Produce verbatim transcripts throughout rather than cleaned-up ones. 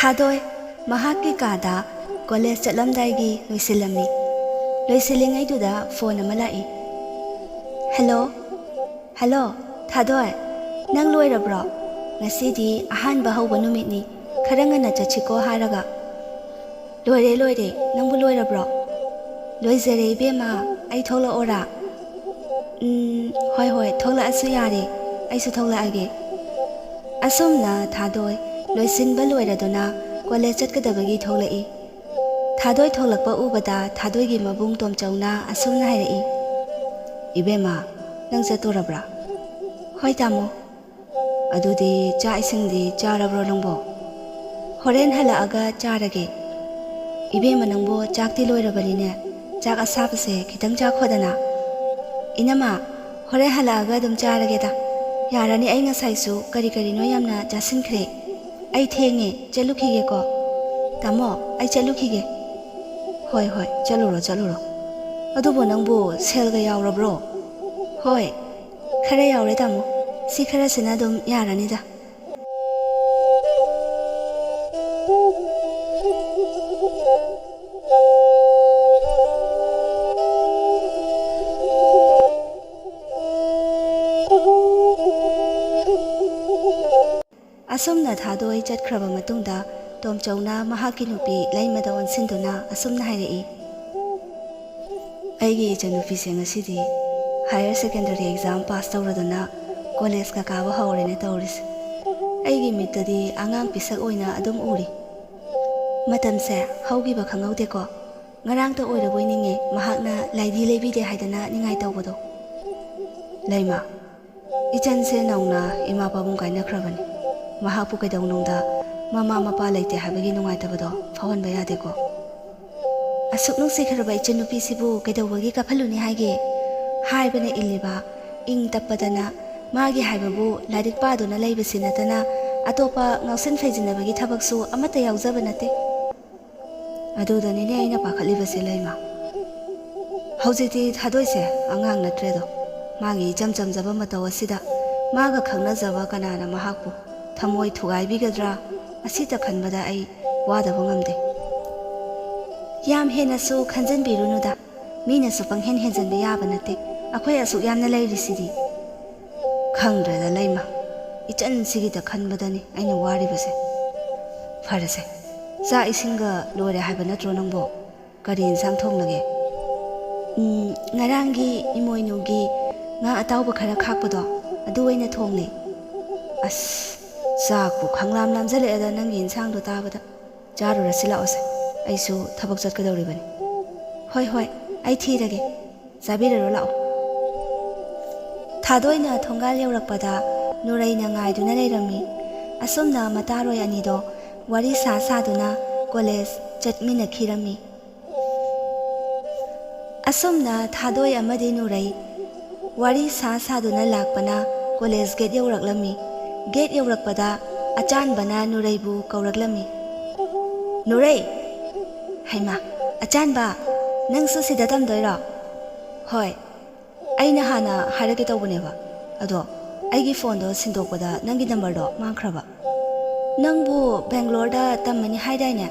ꯊꯥꯗꯣꯏ ꯃꯍꯥꯛꯀꯤ ꯀꯥꯗ college ꯆꯠꯂꯝꯗꯥꯏꯒꯤ ꯂꯣꯏꯁꯤꯜꯂꯝꯃꯤ꯫ ꯂꯣꯏꯁꯤꯜꯂꯤꯉꯩꯗꯨꯗ phone ꯑꯃ ꯂꯥꯛꯏ꯫ "ꯍꯦꯜꯂꯣ, ꯍꯦꯜꯂꯣ, ꯊꯥꯗꯣꯏ, ꯅꯪ ꯂꯣꯏꯔꯕ꯭ꯔꯣ? ꯉꯁꯤꯗꯤ ꯑꯍꯥꯟꯕ ꯍꯧꯕ ꯅꯨꯃꯤꯠꯅꯤ, ꯈꯔ ꯉꯟꯅ ꯆꯠꯁꯤꯀꯣ" ꯍꯥꯏꯔꯒ꯫ "ꯂꯣꯏꯔꯦ, ꯂꯣꯏꯔꯦ, ꯅꯪꯕꯨ ꯂꯣꯏꯔꯕ꯭ꯔꯣ?" "ꯂꯣꯏꯖꯔꯦ ꯏꯕꯦꯝꯃ, ꯑꯩ ꯊꯣꯛꯂꯛꯑꯣꯔꯥ?" "ꯎꯝ, ꯍꯣꯏ, ꯍꯣꯏ, ꯊꯣꯛꯂꯛꯑꯁꯨ ꯌꯥꯔꯦ, ꯑꯩꯁꯨ ꯊꯣꯛꯂꯛꯑꯒꯦ"꯫ ꯑꯁꯨꯝꯅ ꯊꯥꯗꯣꯏ ꯂꯣꯏꯁꯤꯟꯕ ꯂꯣꯏꯔꯗꯨꯅ ꯀꯣꯂꯦꯖ ꯆꯠꯀꯗꯕꯒꯤ ꯊꯣꯛꯂꯛꯏ꯫ ꯊꯥꯗꯣꯏ ꯊꯣꯛꯂꯛꯄ ꯎꯕꯗ ꯊꯥꯗꯣꯏꯒꯤ ꯃꯕꯨꯡ ꯇꯣꯝꯆꯧꯅ ꯑꯁꯨꯝꯅ ꯍꯥꯏꯔꯛꯏ, "ꯏꯕꯦꯝꯃ, ꯅꯪ ꯆꯠꯇꯣꯔꯕ꯭ꯔꯥ?" "ꯍꯣꯏ ꯇꯥꯃꯣ"꯫ "ꯑꯗꯨꯗꯤ ꯆꯥꯛ ꯏꯁꯤꯡꯗꯤ ꯆꯥꯔꯕ꯭ꯔꯣ ꯅꯪꯕꯣ?" "ꯍꯣꯔꯦꯟ ꯍꯜꯂꯛꯑꯒ ꯆꯥꯔꯒꯦ"꯫ "ꯏꯕꯦꯝꯃ, ꯅꯪꯕꯨ ꯆꯥꯛꯇꯤ ꯂꯣꯏꯔꯕꯅꯤꯅꯦ, ꯆꯥꯛ ꯑꯁꯥꯕꯁꯦ ꯈꯤꯇꯪ ꯆꯥꯈꯣꯗꯅ"꯫ "ꯏꯅꯝꯃ, ꯍꯣꯔꯦꯟ ꯍꯜꯂꯛꯑꯒ ꯑꯗꯨꯝ ꯆꯥꯔꯒꯦꯗ꯫ ꯌꯥꯔꯅꯤ, ꯑꯩ ꯉꯁꯥꯏꯁꯨ ꯀꯔꯤ ꯀꯔꯤꯅꯣ ꯌꯥꯝꯅ ꯆꯥꯁꯤꯟꯈ꯭ꯔꯦ꯫ ꯑꯩ ꯊꯦꯡꯉꯦ, ꯆꯠꯂꯨꯈꯤꯒꯦꯀꯣ"꯫ "ꯇꯥꯃꯣ, ꯑꯩ ꯆꯠꯂꯨꯈꯤꯒꯦ"꯫ "ꯍꯣꯏ, ꯍꯣꯏ, ꯆꯠꯂꯨꯔꯣ, ꯆꯠꯂꯨꯔꯣ꯫ ꯑꯗꯨꯕꯨ ꯅꯪꯕꯨ ꯁꯦꯜꯒ ꯌꯥꯎꯔꯕ꯭ꯔꯣ?" "ꯍꯣꯏ, ꯈꯔ ꯌꯥꯎꯔꯦ ꯇꯥꯃꯣ꯫ ꯁꯤ ꯈꯔꯁꯤꯅ ꯑꯗꯨꯝ ꯌꯥꯔꯅꯤꯗ"꯫ ꯑꯁꯨꯝꯅ ꯊꯥꯗꯣꯏ ꯆꯠꯈ꯭ꯔꯕ ꯃꯇꯨꯡꯗ, ꯇꯣꯝꯆꯧꯅ ꯃꯍꯥꯛꯀꯤ ꯅꯨꯄꯤ ꯂꯩꯃꯗ ꯑꯣꯟꯁꯤꯟꯗꯨꯅ ꯑꯁꯨꯝꯅ ꯍꯥꯏꯔꯛꯏ, "ꯑꯩꯒꯤ ꯏꯆꯟꯅꯨꯄꯤꯁꯦ ꯉꯁꯤꯗꯤ higher secondary exam pass ꯇꯧꯔꯗꯨꯅ ꯀꯣꯂꯦꯖꯀ ꯀꯥꯕ ꯍꯧꯔꯦꯅꯦ ꯇꯧꯔꯤꯁꯦ꯫ ꯑꯩꯒꯤ ꯃꯤꯠꯇꯗꯤ ꯑꯉꯥꯡ ꯄꯤꯁꯛ ꯑꯣꯏꯅ ꯑꯗꯨꯝ ꯎꯔꯤ꯫ ꯃꯇꯝꯁꯦ ꯍꯧꯈꯤꯕ ꯈꯪꯍꯧꯗꯦꯀꯣ꯫ ꯉꯔꯥꯡꯇ ꯑꯣꯏꯔꯕꯣꯏ ꯅꯤꯡꯉꯦ ꯃꯍꯥꯛꯅ ꯂꯥꯏꯗꯤ ꯂꯩꯕꯤꯗꯦ ꯍꯥꯏꯗꯅ ꯅꯤꯡꯉꯥꯏ ꯇꯧꯕꯗꯣ"꯫ "ꯂꯩꯃ, ꯏꯆꯟꯁꯦ ꯅꯧꯅ ꯏꯃꯥ ꯄꯥꯕꯨꯡ ꯀꯥꯏꯅꯈ꯭ꯔꯕꯅꯤ꯫ ꯃꯍꯥꯛꯄꯨ ꯀꯩꯗꯧꯅꯨꯡꯗ ꯃꯃꯥ ꯃꯄꯥ ꯂꯩꯇꯦ ꯍꯥꯏꯕꯒꯤ ꯅꯨꯡꯉꯥꯏꯇꯕꯗꯣ ꯐꯥꯎꯍꯟꯕ ꯌꯥꯗꯦꯀꯣ"꯫ "ꯑꯁꯨꯛ ꯅꯨꯡꯁꯤꯈ꯭ꯔꯕ ꯏꯆꯟꯅꯨꯄꯤꯁꯤꯕꯨ ꯀꯩꯗꯧꯕꯒꯤ ꯀꯥꯐꯜꯂꯨꯅꯤ ꯍꯥꯏꯒꯦ? ꯍꯥꯏꯕꯅ ꯏꯜꯂꯤꯕ, ꯏꯪ ꯇꯞꯄꯗꯅ ꯃꯥꯒꯤ ꯍꯥꯏꯕꯕꯨ ꯂꯥꯏꯔꯤꯛ ꯄꯥꯗꯨꯅ ꯂꯩꯕꯁꯤ ꯅꯠꯇꯅ ꯑꯇꯣꯞꯄ ꯉꯥꯎꯁꯤꯟ ꯐꯩꯖꯤꯟꯅꯕꯒꯤ ꯊꯕꯛꯁꯨ ꯑꯃꯠꯇ ꯌꯥꯎꯖꯕ ꯅꯠꯇꯦ"꯫ "ꯑꯗꯨꯗꯅꯤꯅꯦ ꯑꯩꯅ ꯄꯥꯈꯠꯂꯤꯕꯁꯦ ꯂꯩꯃ꯫ ꯍꯧꯖꯤꯛꯇꯤ ꯊꯥꯗꯣꯏꯁꯦ ꯑꯉꯥꯡ ꯅꯠꯇ꯭ꯔꯦꯗꯣ꯫ ꯃꯥꯒꯤ ꯏꯆꯝ ꯆꯝꯖꯕ ꯃꯇꯧ ꯑꯁꯤꯗ ꯃꯥꯒ ꯈꯪꯅꯖꯕ ꯀꯅꯥꯅ ꯃꯍꯥꯛꯄꯨ ꯊꯃꯣꯏ ꯊꯨꯒꯥꯏꯕꯤꯒꯗ꯭ꯔꯥ? ꯑꯁꯤꯇ ꯈꯟꯕꯗ ꯑꯩ ꯋꯥꯗꯕ ꯉꯝꯗꯦ꯫ ꯌꯥꯝ ꯍꯦꯟꯅꯁꯨ ꯈꯟꯖꯟꯕꯤꯔꯨꯅꯨꯗ, ꯃꯤꯅꯁꯨ ꯄꯪꯍꯦꯟ ꯍꯦꯟꯖꯟꯕ ꯌꯥꯕ ꯅꯠꯇꯦ꯫ ꯑꯩꯈꯣꯏ ꯑꯁꯨꯛ ꯌꯥꯝꯅ ꯂꯩꯔꯤꯁꯤꯗꯤ꯫ ꯈꯪꯗ꯭ꯔꯦꯗ ꯂꯩꯃ, ꯏꯆꯟꯁꯤꯒꯤꯗ ꯈꯟꯕꯗꯅꯤ ꯑꯩꯅ ꯋꯥꯔꯤꯕꯁꯦ꯫ ꯐꯔꯦꯁꯦ, ꯆꯥꯛ ꯏꯁꯤꯡꯒ ꯂꯣꯏꯔꯦ ꯍꯥꯏꯕ ꯅꯠꯇ꯭ꯔꯣ ꯅꯪꯕꯣ? ꯀꯔꯤ ꯏꯟꯁꯥꯡ ꯊꯣꯡꯂꯒꯦ? ꯎꯝ, ꯉꯔꯥꯡꯒꯤ ꯏꯃꯣꯏꯅꯨꯒꯤ ꯉꯥ ꯑꯇꯥꯎꯕ ꯈꯔ ꯈꯥꯛꯄꯗꯣ, ꯑꯗꯨ ꯑꯣꯏꯅ ꯊꯣꯡꯂꯦ꯫ ꯑꯁ, ꯆꯥꯛꯄꯨ ꯈꯪꯂꯥꯝ ꯂꯥꯝꯖꯜꯂꯛꯑꯦꯗ ꯅꯪꯒꯤ ꯏꯟꯁꯥꯡꯗꯣ ꯇꯥꯕꯗ꯫ ꯆꯥꯔꯨꯔꯁꯤ ꯂꯥꯛꯑꯣꯁꯦ, ꯑꯩꯁꯨ ꯊꯕꯛ ꯆꯠꯀꯗꯧꯔꯤꯕꯅꯤ꯫ ꯍꯣꯏ, ꯍꯣꯏ, ꯑꯩ ꯊꯤꯔꯒꯦ꯫ ꯆꯥꯕꯤꯔꯔꯣ ꯂꯥꯛꯑꯣ꯫ ꯊꯥꯗꯣꯏꯅ ꯊꯣꯡꯒꯥꯜ ꯌꯧꯔꯛꯄꯗ ꯅꯨꯔꯩꯅ ꯉꯥꯏꯗꯨꯅ ꯂꯩꯔꯝꯃꯤ꯫ ꯑꯁꯨꯝꯅ ꯃꯇꯥꯔꯣꯏ ꯑꯅꯤꯗꯣ ꯋꯥꯔꯤ ꯁꯥ ꯁꯥꯗꯨꯅ ꯀꯣꯂꯦꯖ ꯆꯠꯃꯤꯟꯅꯈꯤꯔꯝꯃꯤ꯫ ꯑꯁꯨꯝꯅ ꯊꯥꯗꯣꯏ ꯑꯃꯗꯤ ꯅꯨꯔꯩ ꯋꯥꯔꯤ ꯁꯥ ꯁꯥꯗꯨꯅ ꯂꯥꯛꯄꯅ ꯀꯣꯂꯦꯖ ꯒꯦꯠ ꯌꯧꯔꯛꯂꯝꯃꯤ꯫ ꯒꯦꯠ ꯌꯧꯔꯛꯄꯗ ꯑꯆꯥꯟꯕꯅ ꯅꯨꯔꯩꯕꯨ ꯀꯧꯔꯛꯂꯝꯃꯤ꯫ "ꯅꯨꯔꯩ!" "ꯍꯩꯃꯥ, ꯑꯆꯥꯟꯕ, ꯅꯪꯁꯨ ꯁꯤꯗ ꯇꯝꯗꯣꯏꯔꯣ?" "ꯍꯣꯏ, ꯑꯩꯅ ꯍꯥꯟꯅ ꯍꯥꯏꯔꯛꯀꯦ ꯇꯧꯕꯅꯦꯕ, ꯑꯗꯣ ꯑꯩꯒꯤ ꯐꯣꯟꯗꯣ ꯁꯤꯟꯗꯣꯛꯄꯗ ꯅꯪꯒꯤ ꯅꯝꯕꯔꯗꯣ ꯃꯥꯡꯈ꯭ꯔꯕ꯫ ꯅꯪꯕꯨ ꯕꯦꯡꯒ꯭ꯂꯣꯔꯗ ꯇꯝꯃꯅꯤ ꯍꯥꯏꯗꯥꯏꯅꯦ?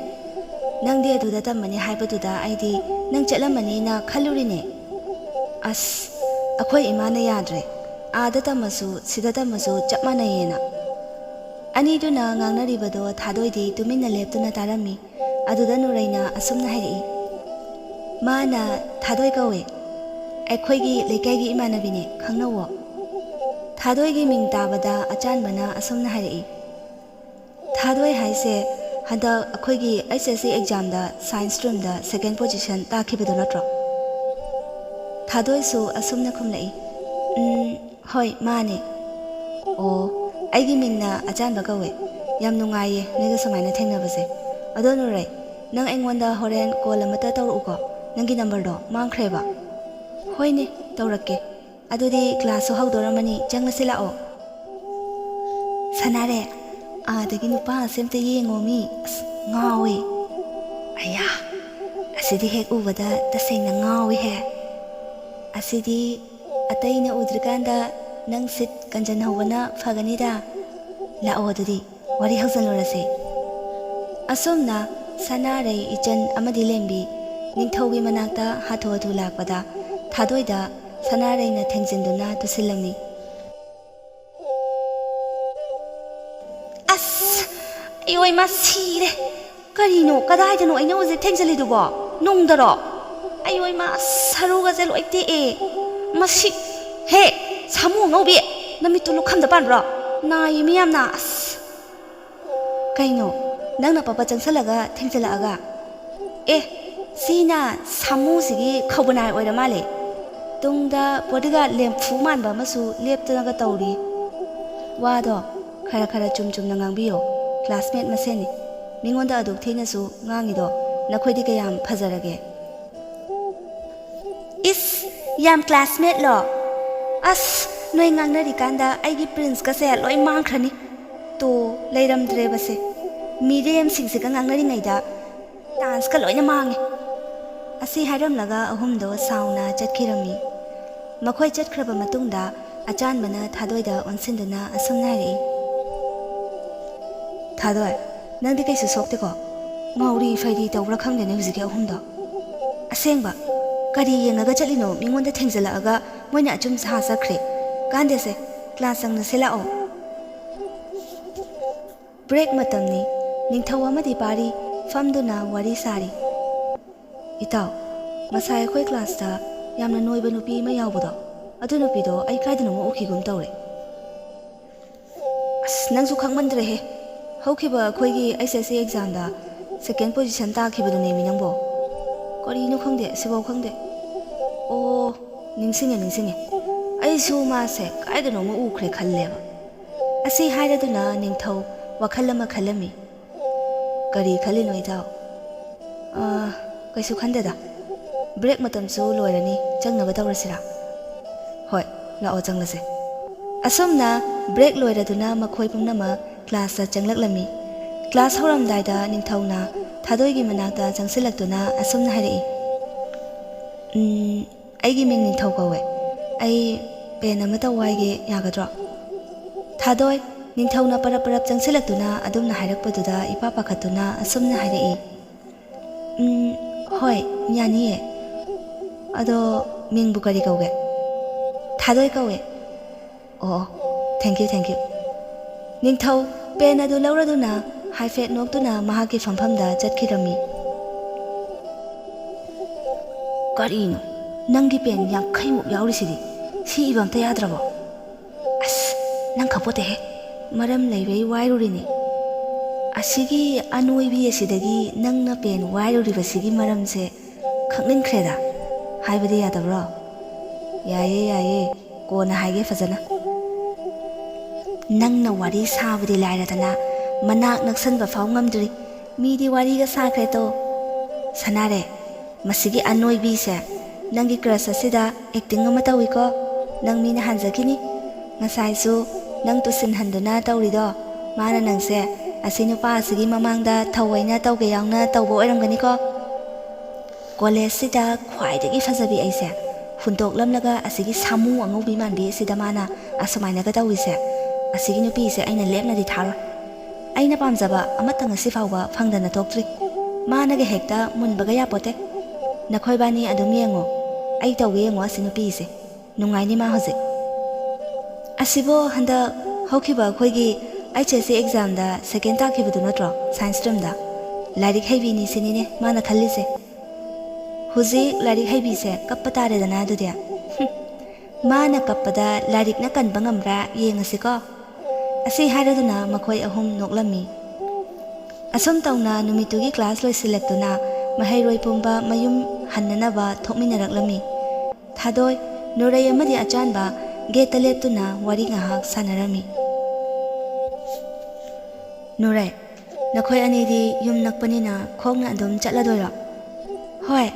ꯅꯪꯗꯤ ꯑꯗꯨꯗ ꯇꯝꯃꯅꯤ ꯍꯥꯏꯕꯗꯨꯗ ꯑꯩꯗꯤ ꯅꯪ ꯆꯠꯂꯝꯃꯅꯤꯅ ꯈꯜꯂꯨꯔꯤꯅꯦ꯫ ꯑꯁ, ꯑꯩꯈꯣꯏ ꯏꯃꯥꯅ ꯌꯥꯗ꯭ꯔꯦ, ꯑꯥꯗ ꯇꯝꯃꯁꯨ ꯁꯤꯗ ꯇꯝꯃꯁꯨ ꯆꯞ ꯃꯥꯟꯅꯩꯌꯦꯅ꯫" ꯑꯅꯤꯗꯨꯅ ꯉꯥꯡꯅꯔꯤꯕꯗꯣ ꯊꯥꯗꯣꯏꯗꯤ ꯇꯨꯃꯤꯟꯅ ꯂꯦꯞꯇꯨꯅ ꯇꯥꯔꯝꯃꯤ꯫ ꯑꯗꯨꯗ ꯅꯨꯔꯩꯅ ꯑꯁꯨꯝꯅ ꯍꯥꯏꯔꯛꯏ, "ꯃꯥꯅ ꯊꯥꯗꯣꯏ ꯀꯧꯋꯦ, ꯑꯩꯈꯣꯏꯒꯤ ꯂꯩꯀꯥꯏꯒꯤ ꯏꯃꯥꯟꯅꯕꯤꯅꯦ, ꯈꯪꯅꯧꯋꯣ꯫" ꯊꯥꯗꯣꯏꯒꯤ ꯃꯤꯡ ꯇꯥꯕꯗ ꯑꯆꯥꯟꯕꯅ ꯑꯁꯨꯝꯅ ꯍꯥꯏꯔꯛꯏ, "ꯊꯥꯗꯣꯏ ꯍꯥꯏꯁꯦ ꯍꯟꯗꯛ ꯑꯩꯈꯣꯏꯒꯤ H S C examꯗ science streamꯗ second position ꯇꯥꯈꯤꯕꯗꯣ ꯅꯠꯇ꯭ꯔꯣ?" ꯊꯥꯗꯣꯏꯁꯨ ꯑꯁꯨꯝꯅ ꯈꯨꯝꯂꯛꯏ, "ꯎꯝ, ꯍꯣꯏ, ꯃꯥꯅꯦ꯫" "ꯑꯣ, ꯑꯩꯒꯤ ꯃꯤꯡꯅ ꯑꯆꯥꯟꯕ ꯀꯧꯋꯦ꯫ ꯌꯥꯝ ꯅꯨꯡꯉꯥꯏꯌꯦ ꯅꯣꯏꯒ ꯁꯨꯃꯥꯏꯅ ꯊꯦꯡꯅꯕꯁꯦ꯫ ꯑꯗꯣ ꯅꯨꯔꯩ, ꯅꯪ ꯑꯩꯉꯣꯟꯗ ꯍꯣꯔꯦꯟ call ꯑꯃꯇ ꯇꯧꯔꯛꯎꯀꯣ, ꯅꯪꯒꯤ numberꯗꯣ ꯃꯥꯡꯈ꯭ꯔꯦꯕ꯫" "ꯍꯣꯏꯅꯦ, ꯇꯧꯔꯛꯀꯦ꯫ ꯑꯗꯨꯗꯤ classꯁꯨ ꯍꯧꯗꯣꯔꯝꯃꯅꯤ, ꯆꯪꯉꯁꯤ ꯂꯥꯛꯑꯣ꯫" "ꯁꯅꯥꯔꯦ, ꯑꯥꯗꯒꯤ ꯅꯨꯄꯥ ꯑꯁꯦ ꯑꯝꯇ ꯌꯦꯡꯉꯣ ꯃꯤ, ꯑꯁ, ꯉꯥꯎꯋꯦ꯫" "ꯑꯌꯥ, ꯑꯁꯤꯗꯤ ꯍꯦꯛ ꯎꯕꯗ ꯇꯁꯦꯡꯅ ꯉꯥꯎꯋꯤꯍꯦ꯫ ꯑꯁꯤꯗꯤ ꯑꯇꯩꯅ ꯎꯗ꯭ꯔꯤꯀꯥꯟꯗ ꯅꯪ ꯁꯤꯠ ꯀꯟꯖꯟꯍꯧꯕꯅ ꯐꯒꯅꯤꯗ꯫ ꯂꯥꯛꯑꯣ ꯑꯗꯨꯗꯤ, ꯋꯥꯔꯤ ꯍꯧꯖꯤꯜꯂꯨꯔꯁꯤ꯫ ꯑꯁꯨꯝꯅ ꯁꯅꯥꯔꯩ, ꯏꯆꯟ ꯑꯃꯗꯤ ꯂꯦꯝꯕꯤ ꯅꯤꯡꯊꯧꯒꯤ ꯃꯅꯥꯛꯇ ꯍꯥꯊꯨ ꯍꯥꯊꯨ ꯂꯥꯛꯄꯗ, ꯊꯥꯗꯣꯏꯗ ꯁꯅꯥꯔꯩꯅ ꯊꯦꯡꯖꯤꯟꯗꯨꯅ ꯇꯨꯁꯤꯜꯂꯝꯃꯤ꯫ ꯑꯁ! ꯑꯌꯣ ꯏꯃꯥ, ꯁꯤꯔꯦ! ꯀꯔꯤꯅꯣ? ꯀꯗꯥꯏꯗꯅꯣ ꯑꯩꯅ ꯍꯧꯖꯤꯛ ꯊꯦꯡꯖꯤꯜꯂꯤꯗꯨꯕꯣ? ꯅꯨꯡꯗꯔꯣ? ꯑꯌꯣ ꯏꯃꯥ, ꯑꯁ, ꯁꯔꯨꯒꯁꯦ ꯂꯣꯏ ꯇꯦꯛꯑꯦ꯫ ꯃꯁꯤ, ꯍꯦ, ꯁꯥꯃꯨ ꯑꯉꯧꯕꯤ, ꯅꯃꯤꯠꯇꯨ ꯂꯨꯈꯝꯗ ꯄꯥꯟꯕ꯭ꯔꯣ? ꯅꯥꯏꯌꯦ ꯃꯤ ꯌꯥꯝꯅ꯫ ꯑꯁ! ꯀꯩꯅꯣ? ꯅꯪꯅ ꯄꯞꯄ ꯆꯪꯁꯜꯂꯒ ꯊꯦꯡꯖꯤꯜꯂꯛꯑꯒ? ꯑꯦ, ꯁꯤꯅ ꯁꯥꯃꯨꯁꯤꯒꯤ ꯈꯧꯕꯅꯥꯏ ꯑꯣꯏꯔ ꯃꯥꯜꯂꯦ꯫ ꯇꯨꯡꯗ bodyguard ꯂꯦꯝꯐꯨ ꯃꯥꯟꯕ ꯑꯃꯁꯨ ꯂꯦꯞꯇꯅꯒ ꯇꯧꯔꯤ꯫ ꯋꯥꯗꯣ ꯈꯔ ꯈꯔ ꯆꯨꯝ ꯆꯨꯝꯅ ꯉꯥꯡꯕꯤꯌꯣ, classmate ꯃꯁꯦꯟꯅꯤ꯫ ꯃꯤꯉꯣꯟꯗ ꯑꯗꯨꯛ ꯊꯤꯅꯁꯨ ꯉꯥꯡꯉꯤꯗꯣ ꯅꯈꯣꯏꯗꯤ ꯀꯌꯥꯝ ꯐꯖꯔꯒꯦ? ꯏꯁ, ꯌꯥꯝ classmate ꯂꯣ? ꯑꯁ, ꯅꯣꯏ ꯉꯥꯡꯅꯔꯤꯀꯥꯟꯗ ꯑꯩꯒꯤ prince ꯀꯁꯦ ꯂꯣꯏ ꯃꯥꯡꯈ꯭ꯔꯅꯤ꯫ ꯇꯣ, ꯂꯩꯔꯝꯗ꯭ꯔꯦꯕꯁꯦ꯫ ꯃꯤꯔꯦꯝꯁꯤꯡꯁꯤꯒ ꯉꯥꯡꯅꯔꯤꯉꯩꯗ chance ꯀ ꯂꯣꯏꯅ ꯃꯥꯡꯉꯦ꯫ ꯑꯁꯤ ꯍꯥꯏꯔꯝꯂꯒ ꯑꯍꯨꯝꯗꯣ ꯁꯥꯎꯅ ꯆꯠꯈꯤꯔꯝꯃꯤ꯫ ꯃꯈꯣꯏ ꯆꯠꯈ꯭ꯔꯕ ꯃꯇꯨꯡꯗ ꯑꯆꯥꯟꯕꯅ ꯊꯥꯗꯣꯏꯗ ꯑꯣꯟꯁꯤꯟꯗꯨꯅ ꯑꯁꯨꯝꯅ ꯍꯥꯏꯔꯛꯏ, "ꯊꯥꯗꯣꯏ, ꯅꯪꯗꯤ ꯀꯩꯁꯨ ꯁꯣꯛꯇꯦꯀꯣ? ꯉꯥꯎꯔꯤ ꯐꯩꯔꯤ ꯇꯧꯕ꯭ꯔꯥ ꯈꯪꯗꯦꯅꯦ ꯍꯧꯖꯤꯛꯀꯤ ꯑꯍꯨꯝꯗꯣ꯫ ꯑꯁꯦꯡꯕ, ꯀꯔꯤ ꯌꯦꯡꯉꯒ ꯆꯠꯂꯤꯅꯣ? ꯃꯤꯉꯣꯟꯗ ꯊꯦꯡꯖꯤꯜꯂꯛꯑꯒ ꯃꯣꯏꯅ ꯑꯆꯨꯝ ꯁꯥ ꯆꯠꯈ꯭ꯔꯦ꯫ ꯀꯥꯟꯗꯦꯁꯦ, class ꯆꯪꯅꯁꯦ ꯂꯥꯛꯑꯣ꯫" Break ꯃꯇꯝꯅꯤ꯫ ꯅꯤꯡꯊꯧ ꯑꯃꯗꯤ ꯄꯥꯔꯤ ꯐꯝꯗꯨꯅ ꯋꯥꯔꯤ ꯁꯥꯔꯤ꯫ "ꯏꯇꯥꯎ, ꯉꯁꯥꯏ ꯑꯩꯈꯣꯏ class ꯇ ꯌꯥꯝꯅ ꯅꯣꯏꯕ ꯅꯨꯄꯤ ꯑꯃ ꯌꯥꯎꯕꯗꯣ, ꯑꯗꯨ ꯅꯨꯄꯤꯗꯣ ꯑꯩ ꯀꯥꯏꯗꯅꯣꯃ ꯎꯈꯤꯒꯨꯝ ꯇꯧꯔꯦ꯫" "ꯑꯁ, ꯅꯪꯁꯨ ꯈꯪꯃꯟꯗ꯭ꯔꯦꯍꯦ꯫ ꯍꯧꯈꯤꯕ ꯑꯩꯈꯣꯏꯒꯤ H S C exam ꯗ second position ꯇꯥꯈꯤꯕꯗꯨꯅꯦꯃꯤ ꯅꯪꯕꯣ꯫ ꯀꯔꯤꯅꯣ ꯈꯪꯗꯦ, ꯁꯤꯐꯥꯎ ꯈꯪꯗꯦ꯫ ꯑꯣ, ꯅꯤꯡꯁꯤꯡꯉꯦ, ꯅꯤꯡꯁꯤꯡꯉꯦ꯫ ꯑꯩꯁꯨ ꯃꯥꯁꯦ ꯀꯥꯏꯗꯅꯣꯃ ꯎꯈ꯭ꯔꯦ ꯈꯜꯂꯦꯕ꯫" ꯑꯁꯤ ꯍꯥꯏꯔꯗꯨꯅ ꯅꯤꯡꯊꯧ ꯋꯥꯈꯜ ꯑꯃ ꯈꯜꯂꯝꯃꯤ꯫ "ꯀꯔꯤ ꯈꯜꯂꯤꯅꯣ ꯏꯇꯥꯎ?" "ꯑꯥ, ꯀꯩꯁꯨ ꯈꯟꯗꯦꯗ꯫ Break ꯃꯇꯝꯁꯨ ꯂꯣꯏꯔꯅꯤ, ꯆꯪꯅꯕ ꯇꯧꯔꯁꯤꯔꯥ?" "ꯍꯣꯏ, ꯂꯥꯛꯑꯣ ꯆꯪꯂꯁꯦ꯫" ꯑꯁꯨꯝꯅ break ꯂꯣꯏꯔꯗꯨꯅ ꯃꯈꯣꯏ ꯄꯨꯝꯅꯃꯛ class ꯇ ꯆꯪꯂꯛꯂꯝꯃꯤ꯫ Class ꯍꯧꯔꯝꯗꯥꯏꯗ ꯅꯤꯡꯊꯧꯅ ꯊꯥꯗꯣꯏꯒꯤ ꯃꯅꯥꯛꯇ ꯆꯪꯁꯤꯜꯂꯛꯇꯨꯅ ꯑꯁꯨꯝꯅ ꯍꯥꯏꯔꯛꯏ, "ꯎꯝ, ꯑꯩꯒꯤ ꯃꯤꯡ ꯅꯤꯡꯊꯧ ꯀꯧꯋꯦ꯫ ꯑꯩ pen ꯑꯃꯇ ꯋꯥꯏꯒꯦ, ꯌꯥꯒꯗ꯭ꯔꯣ?" "ꯊꯥꯗꯣꯏ, ꯅꯤꯡꯊꯧꯅ ꯄꯔꯞ ꯄꯔꯞ ꯆꯪꯁꯤꯜꯂꯛꯇꯨꯅ ꯑꯗꯨꯝꯅ ꯍꯥꯏꯔꯛꯄꯗꯨꯗ ꯏꯄꯥ ꯄꯥꯈꯠꯇꯨꯅ ꯑꯁꯨꯝꯅ ꯍꯥꯏꯔꯛꯏ, "ꯎꯝ, ꯍꯣꯏ, ꯌꯥꯅꯤꯌꯦ꯫ ꯑꯗꯣ ꯃꯤꯡꯕꯨ ꯀꯔꯤ ꯀꯧꯒꯦ?" "ꯊꯥꯗꯣꯏ ꯀꯧꯋꯦ꯫" "ꯑꯣ, thank you, thank you꯫" ꯅꯤꯡꯊꯧ ꯄꯦꯟ ꯑꯗꯨ ꯂꯧꯔꯗꯨꯅ ꯍꯥꯏꯐꯦꯠ ꯅꯣꯛꯇꯨꯅ ꯃꯍꯥꯛꯀꯤ ꯐꯝꯐꯝꯗ ꯆꯠꯈꯤꯔꯝꯃꯤ꯫ "ꯀꯔꯤꯅꯣ? ꯅꯪꯒꯤ ꯄꯦꯟ ꯌꯥꯡꯈꯩꯃꯨꯛ ꯌꯥꯎꯔꯤꯁꯤꯗꯤ꯫ ꯁꯤ ꯏꯕ ꯑꯝꯇ ꯌꯥꯗ꯭ꯔꯕꯣ?" "ꯑꯁ, ꯅꯪ ꯈꯪꯄꯣꯠꯇꯦꯍꯦ꯫ ꯃꯔꯝ ꯂꯩꯕꯩ ꯋꯥꯏꯔꯨꯔꯤꯅꯤ꯫ ꯑꯁꯤꯒꯤ ꯑꯅꯣꯏꯕꯤ ꯑꯁꯤꯗꯒꯤ ꯅꯪꯅ ꯄꯦꯟ ꯋꯥꯏꯔꯨꯔꯤꯕꯁꯤꯒꯤ ꯃꯔꯝꯁꯦ ꯈꯪꯅꯤꯡꯈ꯭ꯔꯦꯗ꯫ ꯍꯥꯏꯕꯗꯤ ꯌꯥꯗꯕ꯭ꯔꯣ?" "ꯌꯥꯏꯌꯦ, ꯌꯥꯏꯌꯦ꯫ ꯀꯣꯟꯅ ꯍꯥꯏꯒꯦ ꯐꯖꯅ꯫" "ꯅꯪꯅ ꯋꯥꯔꯤ ꯁꯥꯕꯗꯤ ꯂꯥꯏꯔꯗꯅ, ꯃꯅꯥꯛ ꯅꯛꯁꯟꯕ ꯐꯥꯎ ꯉꯝꯗ꯭ꯔꯤ꯫ ꯃꯤꯗꯤ ꯋꯥꯔꯤꯒ ꯁꯥꯈ꯭ꯔꯦ ꯇꯣ꯫" "ꯁꯅꯥꯔꯦ, ꯃꯁꯤꯒꯤ ꯑꯅꯣꯏꯕꯤꯁꯦ ꯅꯪꯒꯤ crush ꯑꯁꯤꯗ acting ꯑꯃ ꯇꯧꯏꯀꯣ꯫ ꯅꯪ ꯃꯤꯅ ꯍꯟꯖꯈꯤꯅꯤ꯫ ꯉꯁꯥꯏꯁꯨ ꯅꯪ ꯇꯨꯁꯤꯟꯍꯟꯗꯨꯅ ꯇꯧꯔꯤꯗꯣ, ꯃꯥꯅ ꯅꯪꯁꯦ ꯑꯁꯤ ꯅꯨꯄꯥ ꯑꯁꯤꯒꯤ ꯃꯃꯥꯡꯗ ꯊꯧꯑꯣꯏꯅ ꯇꯧꯒꯦ ꯌꯥꯎꯅ ꯇꯧꯕ ꯑꯣꯏꯔꯝꯒꯅꯤꯀꯣ꯫" "ꯀꯣꯂꯦꯖꯁꯤꯗ ꯈ꯭ꯋꯥꯏꯗꯒꯤ ꯐꯖꯕꯤ ꯑꯩꯁꯦ ꯍꯨꯟꯗꯣꯛꯂꯝꯂꯒ ꯑꯁꯤꯒꯤ ꯁꯥꯃꯨ ꯑꯉꯧꯕꯤ ꯃꯥꯟꯕꯤ ꯑꯁꯤꯗ ꯃꯥꯅ ꯑꯁꯨꯃꯥꯏꯅꯒ ꯇꯧꯔꯤꯁꯦ, ꯑꯁꯤꯒꯤ ꯅꯨꯄꯤꯁꯦ ꯑꯩꯅ ꯂꯦꯞꯅꯗꯤ ꯊꯥꯔꯣꯏ꯫ ꯑꯩꯅ ꯄꯥꯝꯖꯕ ꯑꯃꯠꯇ ꯉꯁꯤ ꯐꯥꯎꯕ ꯐꯪꯗꯅ ꯊꯣꯛꯇ꯭ꯔꯤ꯫ ꯃꯥꯅꯒ ꯍꯦꯛꯇ ꯃꯨꯟꯕꯒ ꯌꯥꯄꯣꯠꯇꯦ꯫ ꯅꯈꯣꯏꯕꯥꯅꯤ ꯑꯗꯨꯝ ꯌꯦꯡꯉꯣ, ꯑꯩ ꯇꯧꯒꯦ ꯌꯦꯡꯉꯣ ꯑꯁꯤ ꯅꯨꯄꯤꯁꯦ꯫ ꯅꯨꯡꯉꯥꯏꯅꯤ ꯃꯥ ꯍꯧꯖꯤꯛ꯫" "ꯑꯁꯤꯕꯣ ꯍꯟꯗꯛ ꯍꯧꯈꯤꯕ ꯑꯩꯈꯣꯏꯒꯤ H S C examꯗ second ꯇꯥꯈꯤꯕꯗꯨ ꯅꯠꯇ꯭ꯔꯣ, science streamꯗ? ꯂꯥꯏꯔꯤꯛ ꯍꯩꯕꯤꯅꯤ ꯁꯤꯅꯤꯅꯦ ꯃꯥꯅ ꯈꯜꯂꯤꯁꯦ꯫ ꯍꯧꯖꯤꯛ ꯂꯥꯏꯔꯤꯛ ꯍꯩꯕꯤꯁꯦ ꯀꯞꯄ ꯇꯥꯔꯦꯗꯅ ꯑꯗꯨꯗꯤ꯫ ꯍꯨꯝ, ꯃꯥꯅ ꯀꯞꯄꯗ ꯂꯥꯏꯔꯤꯛꯅ ꯀꯟꯕ ꯉꯝꯕ꯭ꯔꯥ ꯌꯦꯡꯉꯁꯤꯀꯣ꯫" ꯑꯁꯤ ꯍꯥꯏꯔꯗꯨꯅ ꯃꯈꯣꯏ ꯑꯍꯨꯝ ꯅꯣꯛꯂꯝꯃꯤ꯫ ꯑꯁꯨꯝ ꯇꯧꯅ ꯅꯨꯃꯤꯠꯇꯨꯒꯤ class ꯂꯣꯏꯁꯤꯜꯂꯛꯇꯨꯅ ꯃꯍꯩꯔꯣꯏ ꯄꯨꯝꯕ ꯃꯌꯨꯝ ꯍꯟꯅꯅꯕ ꯊꯣꯛꯃꯤꯟꯅꯔꯛꯂꯝꯃꯤ꯫ ꯊꯥꯗꯣꯏ, ꯅꯨꯔꯩ ꯑꯃꯗꯤ ꯑꯆꯥꯟꯕ gateꯇ ꯂꯦꯞꯇꯨꯅ ꯋꯥꯔꯤ ꯉꯥꯏꯍꯥꯛ ꯁꯥꯟꯅꯔꯝꯃꯤ꯫ "ꯅꯨꯔꯩ, ꯅꯈꯣꯏ ꯑꯅꯤꯗꯤ ꯌꯨꯝ ꯅꯛꯄꯅꯤꯅ ꯈꯣꯡꯅ ꯑꯗꯨꯝ ꯆꯠꯂꯗꯣꯏꯔꯣ?" "ꯍꯣꯏ,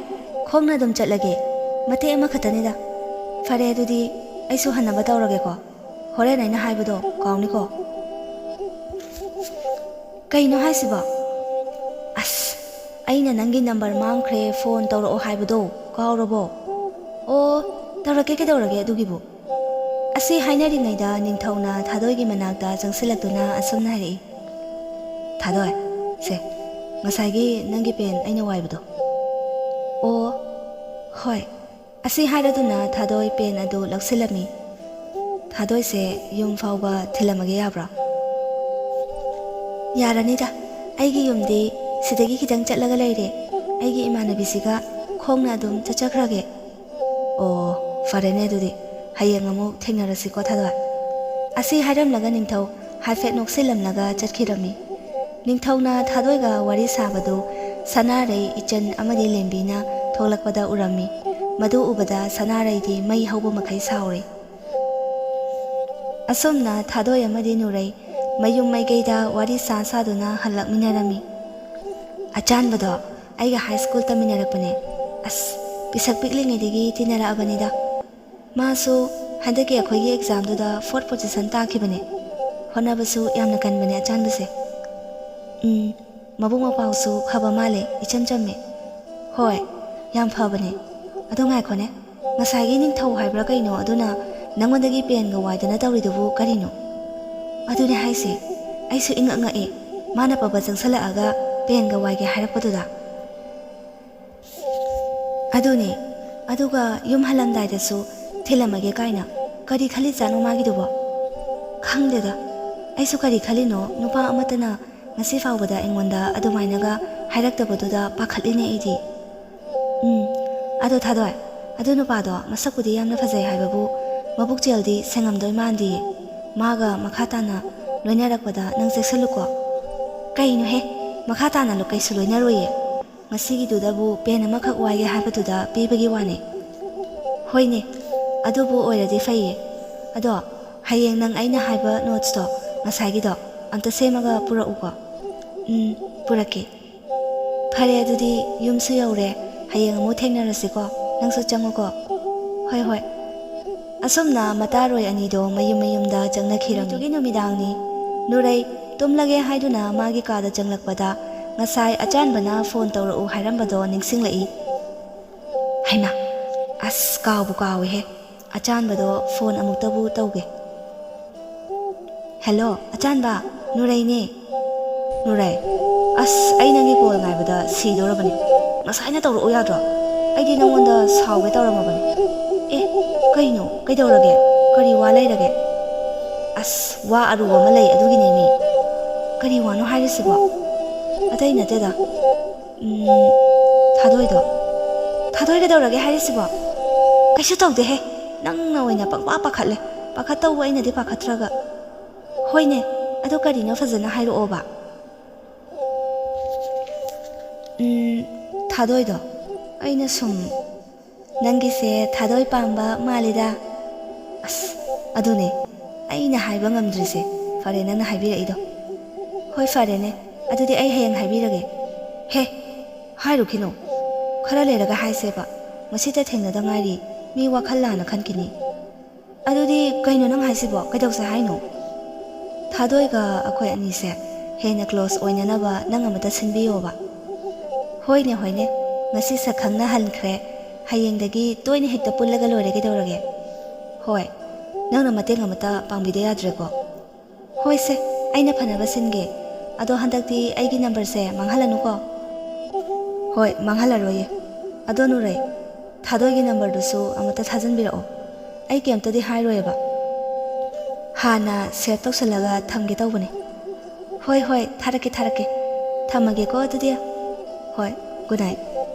ꯈꯣꯡꯅ ꯑꯗꯨꯝ ꯆꯠꯂꯒꯦ꯫ ꯃꯇꯦꯛ ꯑꯃꯈꯛꯇꯅꯤꯗ꯫" "ꯐꯔꯦ, ꯑꯗꯨꯗꯤ ꯑꯩꯁꯨ ꯍꯟꯅꯕ ꯇꯧꯔꯒꯦꯀꯣ꯫ ꯍꯣꯔꯦꯟ ꯑꯩꯅ ꯍꯥꯏꯕꯗꯣ ꯀꯥꯎꯅꯤꯀꯣ꯫" "ꯀꯩꯅꯣ ꯍꯥꯏꯁꯤꯕꯣ? ꯑꯁ, ꯑꯩꯅ ꯅꯪꯒꯤ number ꯃꯥꯡꯈ꯭ꯔꯦ, phone ꯇꯧꯔꯛꯑꯣ ꯍꯥꯏꯕꯗꯣ ꯀꯥꯎꯔꯕꯣ?" "ꯑꯣ, ꯇꯧꯔꯛꯀꯦ, ꯀꯩꯗꯧꯔꯒꯦ ꯑꯗꯨꯒꯤꯕꯨ?" ꯑꯁꯤ ꯍꯥꯏꯅꯔꯤꯉꯩꯗ ꯅꯤꯡꯊꯧꯅ ꯊꯥꯗꯣꯏꯒꯤ ꯃꯅꯥꯛꯇ ꯆꯪꯁꯤꯜꯂꯛꯇꯨꯅ ꯑꯁꯨꯝꯅ ꯍꯥꯏꯔꯛꯏ, "ꯊꯥꯗꯣꯏ, ꯁꯦ, ꯉꯁꯥꯏꯒꯤ ꯅꯪꯒꯤ ꯄꯦꯟ ꯑꯩꯅ ꯋꯥꯏꯕꯗꯣ꯫" "ꯑꯣ, ꯍꯣꯏ꯫" ꯑꯁꯤ ꯍꯥꯏꯔꯗꯨꯅ ꯊꯥꯗꯣꯏ ꯄꯦꯟ ꯑꯗꯨ ꯂꯧꯁꯤꯜꯂꯝꯃꯤ꯫ "ꯊꯥꯗꯣꯏꯁꯦ ꯌꯨꯝ ꯐꯥꯎꯕ ꯊꯤꯜꯂꯝꯃꯒꯦ ꯌꯥꯕ꯭ꯔꯣ?" "ꯌꯥꯔꯅꯤꯗ, ꯑꯩꯒꯤ ꯌꯨꯝꯗꯤ ꯁꯤꯗꯒꯤ ꯈꯤꯇꯪ ꯆꯠꯂꯒ ꯂꯩꯔꯦ꯫ ꯑꯩꯒꯤ ꯏꯃꯥꯟꯅꯕꯤꯁꯤꯒ ꯈꯣꯡꯅ ꯑꯗꯨꯝ ꯆꯠꯆꯈ꯭ꯔꯒꯦ꯫" "ꯑꯣ, ꯐꯔꯦꯅꯦ ꯑꯗꯨꯗꯤ, ꯍꯌꯦꯡ ꯑꯃꯨꯛ ꯊꯦꯡꯅꯔꯁꯤꯀꯣ ꯊꯥꯗꯣꯏ꯫" ꯑꯁꯤ ꯍꯥꯏꯔꯝꯂꯒ ꯅꯤꯡꯊꯧ ꯍꯥꯏꯐꯦꯠ ꯅꯣꯛꯁꯤꯜꯂꯝꯂꯒ ꯆꯠꯈꯤꯔꯝꯃꯤ꯫ ꯅꯤꯡꯊꯧꯅ ꯊꯥꯗꯣꯏꯒ ꯋꯥꯔꯤ ꯁꯥꯕꯗꯨ ꯁꯅꯥꯔꯩ, ꯏꯆꯟ ꯑꯃꯗꯤ ꯂꯦꯝꯕꯤꯅ ꯊꯣꯛꯂꯛꯄꯗ ꯎꯔꯝꯃꯤ꯫ ꯃꯗꯨ ꯎꯕꯗ ꯁꯅꯥꯔꯩꯗꯤ ꯃꯩ ꯍꯧꯕ ꯃꯈꯩ ꯁꯥꯎꯔꯦ꯫ ꯑꯁꯨꯝꯅ ꯊꯥꯗꯣꯏ ꯑꯃꯗꯤ ꯅꯨꯔꯩ ꯃꯌꯨꯝ ꯃꯥꯏꯀꯩꯗ ꯋꯥꯔꯤ ꯁꯥ ꯁꯥꯗꯨꯅ ꯍꯜꯂꯛꯃꯤꯟꯅꯔꯝꯃꯤ꯫ "ꯑꯆꯥꯟꯕꯗꯣ ꯑꯩꯒ ꯍꯥꯏ ꯁ꯭ꯀꯨꯜ ꯇꯝꯃꯤꯟꯅꯔꯛꯄꯅꯦ꯫ ꯑꯁ, ꯄꯤꯁꯛ ꯄꯤꯛꯂꯤꯉꯩꯗꯒꯤ ꯇꯤꯟꯅꯔꯛꯑꯕꯅꯤꯗ꯫ ꯃꯥꯁꯨ ꯍꯟꯗꯛꯀꯤ ꯑꯩꯈꯣꯏꯒꯤ ꯑꯦꯛꯖꯥꯝꯗꯨꯗ ꯐꯣꯔꯠ ꯄꯣꯖꯤꯁꯟ ꯇꯥꯈꯤꯕꯅꯦ꯫ ꯍꯣꯠꯅꯕꯁꯨ ꯌꯥꯝꯅ ꯀꯟꯕꯅꯦ ꯑꯆꯥꯟꯕꯁꯦ꯫" "ꯎꯝ, ꯃꯕꯨꯡ ꯃꯧꯄ꯭ꯋꯥꯁꯨ ꯐꯕ ꯃꯥꯜꯂꯦ, ꯏꯆꯝ ꯆꯝꯃꯦ꯫" "ꯍꯣꯏ, ꯌꯥꯝ ꯐꯕꯅꯦ꯫ ꯑꯗꯣ ꯉꯥꯏꯈꯣꯅꯦ, ꯉꯁꯥꯏꯒꯤ ꯅꯤꯡꯊꯧ ꯍꯥꯏꯕ꯭ꯔꯥ ꯀꯩꯅꯣ ꯑꯗꯨꯅ ꯅꯪꯉꯣꯟꯗꯒꯤ ꯄꯦꯟꯒ ꯋꯥꯏꯗꯅ ꯇꯧꯔꯤꯗꯨꯕꯨ ꯀꯔꯤꯅꯣ?" "ꯑꯗꯨꯅꯦ ꯍꯥꯏꯁꯦ, ꯑꯩꯁꯨ ꯏꯉꯛ ꯉꯛꯑꯦ, ꯃꯥꯅ ꯄꯕ ꯆꯪꯁꯜꯂꯛꯑꯒ ꯄꯦꯟꯒ ꯋꯥꯏꯒꯦ ꯍꯥꯏꯔꯛꯄꯗꯨꯗ꯫" "ꯑꯗꯨꯅꯦ, ꯑꯗꯨꯒ ꯌꯨꯝ ꯍꯜꯂꯝꯗꯥꯏꯗꯁꯨ ꯊꯤꯜꯂꯝꯃꯒꯦ ꯀꯥꯏꯅ꯫ ꯀꯔꯤ ꯈꯜꯂꯤꯖꯥꯠꯅꯣ ꯃꯥꯒꯤꯗꯨꯕꯣ? ꯈꯪꯗꯦꯗ, ꯑꯩꯁꯨ ꯀꯔꯤ ꯈꯜꯂꯤꯅꯣ, ꯅꯨꯄꯥ ꯑꯃꯠꯇꯅ ꯉꯁꯤ ꯐꯥꯎꯕꯗ ꯑꯩꯉꯣꯟꯗ ꯑꯗꯨꯃꯥꯏꯅꯒ ꯍꯥꯏꯔꯛꯇꯕꯗꯨꯗ ꯄꯥꯈꯠꯂꯤꯅꯦ ꯑꯩꯗꯤ꯫ ꯎꯝ, ꯑꯗꯣ ꯊꯥꯗꯣꯏ, ꯑꯗꯨ ꯅꯨꯄꯥꯗꯣ ꯃꯁꯛꯄꯨꯗꯤ ꯌꯥꯝꯅ ꯐꯖꯩ ꯍꯥꯏꯕꯕꯨ ꯃꯕꯨꯛꯆꯦꯜꯗꯤ ꯁꯦꯡꯉꯝꯗꯣꯏ ꯃꯥꯟꯗꯤꯌꯦ꯫ ꯃꯥꯒ ꯃꯈꯥ ꯇꯥꯅ ꯂꯣꯏꯅꯔꯛꯄꯗ ꯅꯪ ꯆꯦꯛꯁꯤꯜꯂꯨꯀꯣ꯫" "ꯀꯩꯅꯣꯍꯦ, ꯃꯈꯥ ꯇꯥꯅ ꯂꯣ-, ꯀꯩꯁꯨ ꯂꯣꯏꯅꯔꯣꯏꯌꯦ꯫ ꯉꯁꯤꯒꯤꯗꯨꯗꯕꯨ ꯄꯦꯟ ꯑꯃꯈꯛ ꯋꯥꯏꯒꯦ ꯍꯥꯏꯕꯗꯨꯗ ꯄꯤꯕꯒꯤ ꯋꯥꯅꯤ꯫" "ꯍꯣꯏꯅꯦ, ꯑꯗꯨꯕꯨ ꯑꯣꯏꯔꯗꯤ ꯐꯩꯌꯦ꯫ ꯑꯗꯣ ꯍꯌꯦꯡ ꯅꯪ ꯑꯩꯅ ꯍꯥꯏꯕ ꯅꯣꯠꯁꯇꯣ, ꯉꯁꯥꯏꯒꯤꯗꯣ, ꯑꯝꯇ ꯁꯦꯝꯃꯒ ꯄꯨꯔꯛꯎꯀꯣ꯫" "ꯎꯝ, ꯄꯨꯔꯛꯀꯦ꯫" "ꯐꯔꯦ, ꯑꯗꯨꯗꯤ ꯌꯨꯝꯁꯨ ꯌꯧꯔꯦ, ꯍꯌꯦꯡ ꯑꯃꯨꯛ ꯊꯦꯡꯅꯔꯁꯤꯀꯣ, ꯅꯪꯁꯨ ꯆꯪꯉꯨꯀꯣ꯫" "ꯍꯣꯏ, ꯍꯣꯏ꯫" ꯑꯁꯨꯝꯅ ꯃꯇꯥꯔꯣꯏ ꯑꯅꯤꯗꯣ ꯃꯌꯨꯝ ꯃꯌꯨꯝꯗ ꯆꯪꯅꯈꯤꯔꯝꯃꯤ꯫ ꯅꯨꯃꯤꯠꯇꯨꯒꯤ ꯅꯨꯃꯤꯗꯥꯡꯅꯤ꯫ ꯅꯨꯔꯩ ꯇꯨꯝꯂꯒꯦ ꯍꯥꯏꯗꯨꯅ ꯃꯥꯒꯤ ꯀꯥꯗ ꯆꯪꯂꯛꯄꯗ ꯉꯁꯥꯏ ꯑꯆꯥꯟꯕꯅ ꯐꯣꯟ ꯇꯧꯔꯛꯎ ꯍꯥꯏꯔꯝꯕꯗꯣ ꯅꯤꯡꯁꯤꯡꯂꯛꯏ꯫ "ꯍꯩꯃꯥ, ꯑꯁ, ꯀꯥꯎꯕꯨ ꯀꯥꯎꯏꯍꯦ꯫ ꯑꯆꯥꯟꯕꯗꯣ ꯐꯣꯟ ꯑꯃꯨꯛꯇꯕꯨ ꯇꯧꯒꯦ꯫ ꯍꯦꯜꯂꯣ, ꯑꯆꯥꯟꯕ, ꯅꯨꯔꯩꯅꯦ꯫ ꯅꯨꯔꯩ, ꯑꯁ, ꯑꯩ ꯅꯪꯒꯤ ꯀꯣꯜ ꯉꯥꯏꯕꯗ ꯁꯤꯗꯣꯔꯕꯅꯦ꯫ ꯉꯁꯥꯏꯅ ꯇꯧꯔꯛꯎ ꯌꯥꯗ꯭ꯔꯣ? ꯑꯩꯗꯤ ꯅꯪꯉꯣꯟꯗ ꯁꯥꯎꯒꯦ ꯇꯧꯔꯝꯃꯕꯅꯦ꯫ ꯑꯦ, ꯀꯩꯅꯣ? ꯀꯩꯗꯧꯔꯒꯦ? ꯀꯔꯤ ꯋꯥ ꯂꯩꯔꯒꯦ? ꯑꯁ, ꯋꯥ ꯑꯔꯨꯕ ꯑꯃ ꯂꯩ, ꯑꯗꯨꯒꯤꯅꯦ ꯃꯤ꯫ ꯀꯔꯤ ꯋꯥꯅꯣ ꯍꯥꯏꯔꯤꯁꯤꯕꯣ? ꯑꯇꯩ ꯅꯠꯇꯦꯗ꯫ ꯎꯝ, ꯊꯥꯗꯣꯏꯗꯣ꯫ ꯊꯥꯗꯣꯏ ꯀꯩꯗꯧꯔꯒꯦ ꯍꯥꯏꯔꯤꯁꯤꯕꯣ? ꯀꯩꯁꯨ ꯇꯧꯗꯦꯍꯦ꯫ ꯅꯪꯅ ꯑꯣꯏꯅ ꯄꯪꯄꯥ ꯄꯥꯈꯠꯂꯦ꯫ ꯄꯥꯈꯠꯇꯧꯕ ꯑꯩꯅꯗꯤ ꯄꯥꯈꯠꯇ꯭ꯔꯒ꯫ ꯍꯣꯏꯅꯦ, ꯑꯗꯨ ꯀꯔꯤꯅꯣ ꯐꯖꯅ ꯍꯥꯏꯔꯛꯑꯣꯕ꯫ ꯎꯝ, ꯊꯥꯗꯣꯏꯗꯣ꯫ ꯑꯩꯅ ꯁꯨꯝ ꯅꯪꯒꯤꯁꯦ ꯊꯥꯗꯣꯏ ꯄꯥꯝꯕ ꯃꯥꯜꯂꯤꯗ꯫ ꯑꯁ, ꯑꯗꯨꯅꯦ ꯑꯩꯅ ꯍꯥꯏꯕ ꯉꯝꯗ꯭ꯔꯤꯁꯦ꯫ ꯐꯔꯦ, ꯅꯪꯅ ꯍꯥꯏꯕꯤꯔꯛꯏꯗꯣ꯫ ꯍꯣꯏ, ꯐꯔꯦꯅꯦ꯫ ꯑꯗꯨꯗꯤ ꯑꯩ ꯍꯌꯦꯡ ꯍꯥꯏꯕꯤꯔꯒꯦ꯫ ꯍꯦ, ꯍꯥꯏꯔꯨꯈꯤꯅꯨ꯫ ꯈꯔ ꯂꯩꯔꯒ ꯍꯥꯏꯁꯦꯕ꯫ ꯉꯁꯤꯇ ꯊꯦꯡꯅꯗ ꯉꯥꯏꯔꯤ꯫ ꯃꯤ ꯋꯥꯈꯜ ꯂꯥꯟꯅ ꯈꯟꯈꯤꯅꯤ꯫ ꯑꯗꯨꯗꯤ ꯀꯩꯅꯣ ꯅꯪ ꯍꯥꯏꯁꯤꯕꯣ? ꯀꯩꯗꯧꯁꯦ ꯍꯥꯏꯅꯣ? ꯊꯥꯗꯣꯏꯒ ꯑꯩꯈꯣꯏ ꯑꯅꯤꯁꯦ ꯍꯦꯟꯅ ꯀ꯭ꯂꯣꯁ ꯑꯣꯏꯅꯅꯕ ꯅꯪ ꯑꯃꯇ ꯁꯤꯟꯕꯤꯌꯣꯕ꯫ ꯍꯣꯏꯅꯦ, ꯍꯣꯏꯅꯦ, ꯉꯁꯤ ꯁꯛ ꯈꯪꯅꯍꯟꯈ꯭ꯔꯦ, ꯍꯌꯦꯡꯗꯒꯤ ꯇꯣꯏꯅ ꯍꯦꯛꯇ ꯄꯨꯜꯂꯒ ꯂꯣꯏꯔꯦ, ꯀꯩꯗꯧꯔꯒꯦ? ꯍꯣꯏ, ꯅꯪꯅ ꯃꯇꯦꯡ ꯑꯃꯇ ꯄꯥꯡꯕꯤꯗ ꯌꯥꯗ꯭ꯔꯦꯀꯣ꯫ ꯍꯣꯏꯁꯦ, ꯑꯩꯅ ꯐꯅꯕ ꯁꯤꯟꯒꯦ꯫ ꯑꯗꯣ ꯍꯟꯗꯛꯇꯤ ꯑꯩꯒꯤ ꯅꯝꯕꯔꯁꯦ ꯃꯥꯡꯍꯜꯂꯅꯨꯀꯣ꯫ ꯍꯣꯏ, ꯃꯥꯡꯍꯜꯂꯔꯣꯏꯌꯦ꯫ ꯑꯗꯣ ꯅꯨꯔꯩ, ꯊꯥꯗꯣꯏꯒꯤ ꯅꯝꯕꯔꯗꯨꯁꯨ ꯑꯃꯨꯛꯇ ꯊꯥꯖꯤꯟꯕꯤꯔꯛꯑꯣ꯫ ꯑꯩ ꯀꯩꯝꯇꯗꯤ ꯍꯥꯏꯔꯣꯏꯕ꯫ ꯍꯥꯟꯅ ꯁꯦꯚ ꯇꯧꯁꯜꯂꯒ ꯊꯝꯒꯦ ꯇꯧꯕꯅꯦ꯫ ꯍꯣꯏ, ꯍꯣꯏ, ꯊꯥꯔꯛꯀꯦ, ꯊꯥꯔꯛꯀꯦ꯫ ꯊꯝꯃꯒꯦꯀꯣ ꯑꯗꯨꯗꯤ꯫ ꯍꯣꯏ, good night.